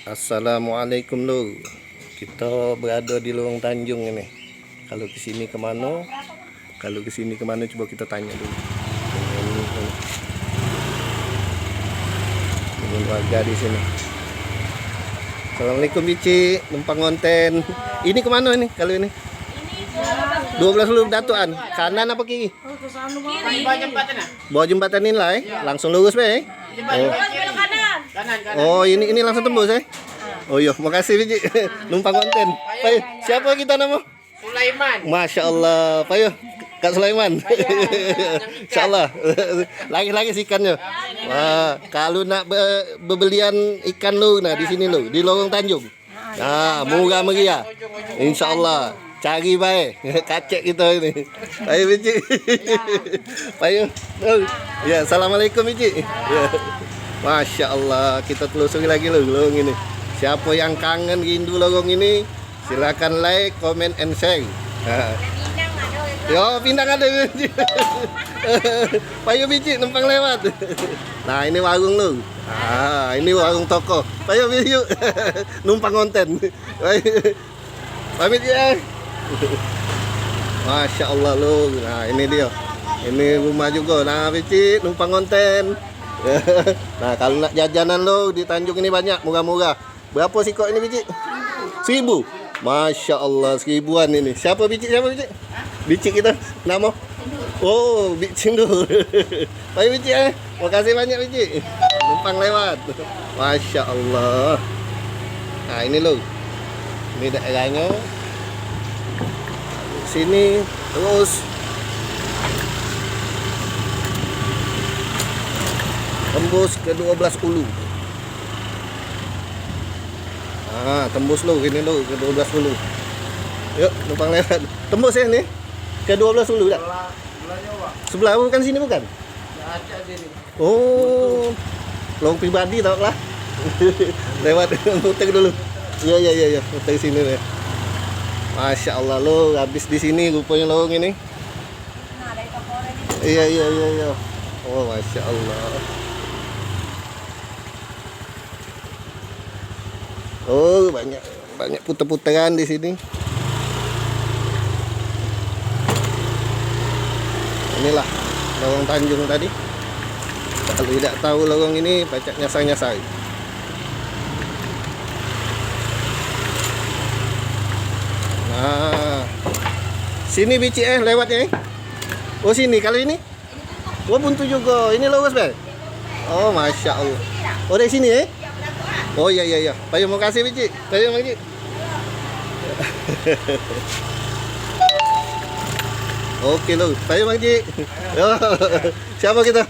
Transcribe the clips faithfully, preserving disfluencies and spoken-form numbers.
Assalamualaikum, Lur. Kita berada di Lorong Tanjung ini. Kalau ke sini ke mano? Kalau ke sini ke mano, cuba kita tanya dulu dengan, dengan warga di sini. Assalamualaikum, Bicik. Numpang ngonten. Ini ke mano ini, kalau ini? Dua belas Ulu Bedatuan. Kanan apa kiri? Bawah jembatan ni lah, eh. Langsung lurus be, eh. Oh. Oh, ini, ini langsung tembus, eh. Oh iya, makasih, Bicik. Numpang konten. Payo, siapa kita nama? Sulaiman. Masya Allah, payo, Kak Sulaiman. Insya Allah. Lagi-lagi ikannya. Wah, kalau nak be- bebelian ikan, Lur, nah, di sini, Lur, di Lorong Tanjung. Nah, murah meriah. Insya Allah. Cari bae. Kacek kita ini. Ayo, Bicik. Payo. Oh. Ya, assalamualaikum, Bicik. Ya. Masya Allah, kita telusuri lagi, Lur, lorong ini. Siapa yang kangen rindu lorong ini, silakan like, comment, and share. Ha. Yo, pindang ada. Payo, Bicik, numpang lewat. Nah, ini warung, Lur. Ah, ini warung toko. Payo, Bicik, yuk. Numpang konten. Pamit ya. Masya Allah, Lur. Nah, ini dia. Ini rumah juga. Nah, Bicik, numpang konten. Nah, kalau nak jajanan, Lur, di Tanjung ini banyak, murah-murah. Berapa sikok ini, Bicik? Seribu. Masya Allah, seribuan ini. Siapa, Bicik? Siapa, Bicik? Bicik kita. Nama? Oh, Bicik Cindul. Payo, Bicik, eh. Makasih banyak, Bicik. Numpang lewat. Masya Allah. Nah, ini, Lur. Ini daerahnya. Sini terus tembus ke dua belas Ulu. Ah, tembus, Lur, ini, Lur, ke dua belas Ulu. Yuk, numpang lewat. Tembus ya ini? Ke dua belas Ulu dah. Sebelah, bukan sini, bukan? Oh, lorong pribadi tau lah. Lewat, muter dulu. Iya, iya, iya, iya, muter sini deh. Masya Allah, Lur, habis di sini rupanya lorong ini. Iya, iya, iya, iya. Oh, Masya Allah. Oh, banyak, banyak puter-puteran di sini. Inilah lorong Tanjung tadi. Kalau tidak tahu lorong ini, pacak nyasar-nyasar. Nah, sini, Bicik, eh, lewatnya, eh. Oh, sini. Kalau ini? Oh, buntu juga. Ini lurus be? Oh, Masya Allah. Oh, dari sini, eh? Oh, iya, iya, iya. Payo, makasih, Bicik. Payo, Bicik. Oke, Lur. Payo, Bang Cik. Yo. Siapa kita?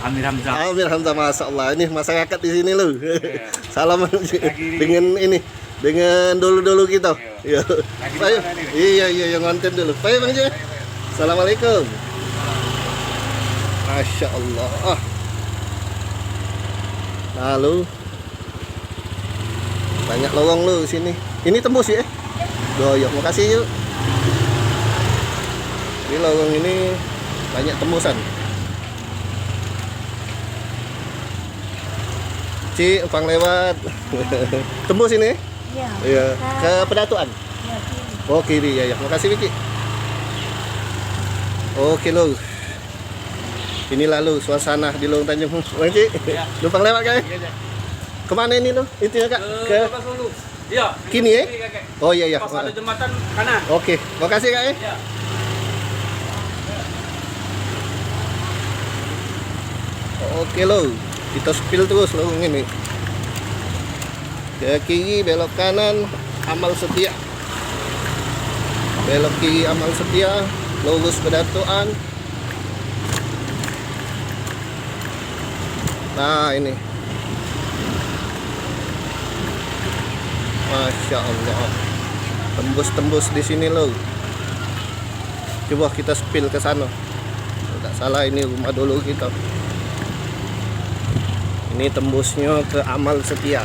Amir Hamzah. Amir Hamzah, Masya Allah. Ini masyarakat di sini, Lur. Iya. Salam, Bang Cik. Lagi di Dengan ini, dengan dulu-dulu kita. Iya. Iya. Lagi di Ayo. mana nih? Iya, iya, yang ngonten dulu. Payo, Bang Cik. Assalamualaikum. Masya Allah. Ah. Lalu banyak lorong, Lur, sini. Ini tembus ya? Oh iya, makasih, yuk. Ini lorong ini banyak tembusan. Cik, numpang lewat. Tembus ini? Iya. Iya. Ke Pedatuan? Iya, kiri. Oh, kiri, ya, ya. Makasih, Cik. Oke, Lur. Inilah, Lur, suasana di Lorong Tanjung. Bang Cik, Iya. numpang lewat, Kak? Iya, iya. Kemana ini, Lur? Itu ya, Kak? Ke Ke Kota Solo. Iya. Kini, eh? Kiri, Kakek. Oh, iya, iya. Pas ada jembatan kanan. Oke, makasih, Kak, eh. Iya. Oke, Lur. Kita spill terus, Lur, ini. Ke kiri, belok kanan, Amal Setia. Belok kiri, Amal Setia, lurus Pedatuan. Nah, ini. Masya Allah. Tembus-tembus di sini, Lur. Coba kita spill ke sana. Tidak salah, ini rumah dulu kita. Ini tembusnya ke Amal Setia.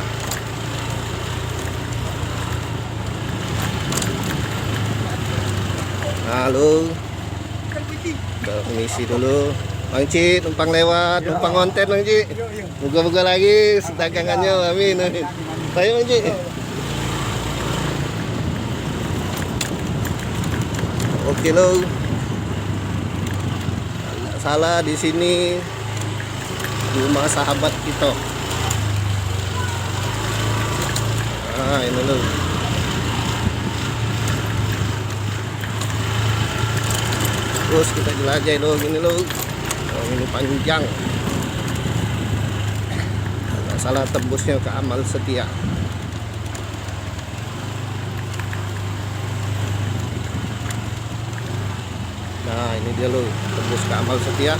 Halo. Kita misi dulu. Bang Cik, numpang lewat, numpang ngonten, Bang Cik. Moga-moga lagi sedagangannyo, amin, amin. Baik, Bang Cik. Oke, lo. Nggak salah, di sini rumah sahabat kita. Ah, ini lo. Terus kita jelajah dulu gini lo. Oh, ini panjang. Nggak salah tembusnya ke Amal Setia. Nah, ini dia lo, tembus ke Amal Setia.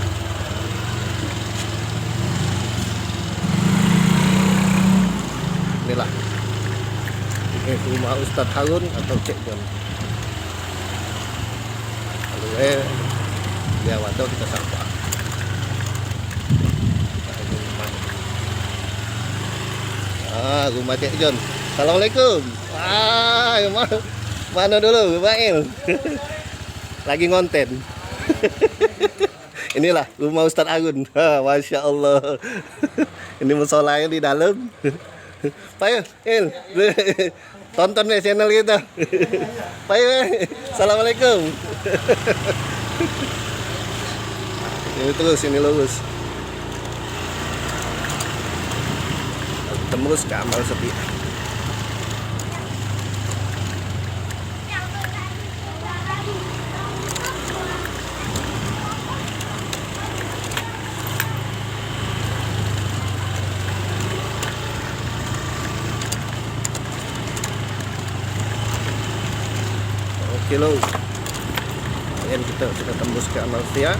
Inilah. Ini rumah Ustadz Harun atau Cek Jon. Lalu, eh, dia wadah kita sapa. Nah, ini rumah. Ah, rumah Cek Jon. Assalamualaikum. Ah, ma-, mano dulu, Mail? Lagi ngonten. Inilah rumah Ustadz Arun. Ha, Masya Allah. Ini musolanya di dalam. Payo, Il. Tonton nih channel kita. Payo, eh. Assalamualaikum. Ini terus, ini lurus. Tembus ke Amal Setia. Oke lo. Kemudian kita sudah tembus ke Amal Setia.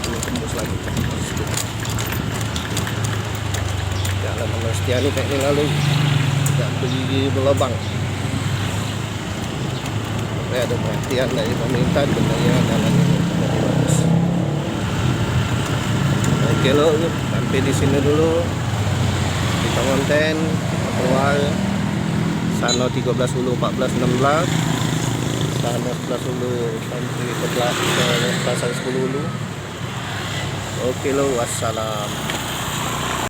Ini tembus lagi ke Amal Setia. Jalan Amal Setia ni kayak ni lalu. Agak begi belobang. Tapi ada perhatian dari pemerintah, sebenarnya jalan ini lebih bagus. Oke lo, sampai di sini dulu. Kita konten, kita keluar. Sana tiga belas Ulu, empat belas, enam belas. Sana sebelas Ulu, sampai ke belak-, ke pasar sepuluh Ulu. Oke lo, wassalam.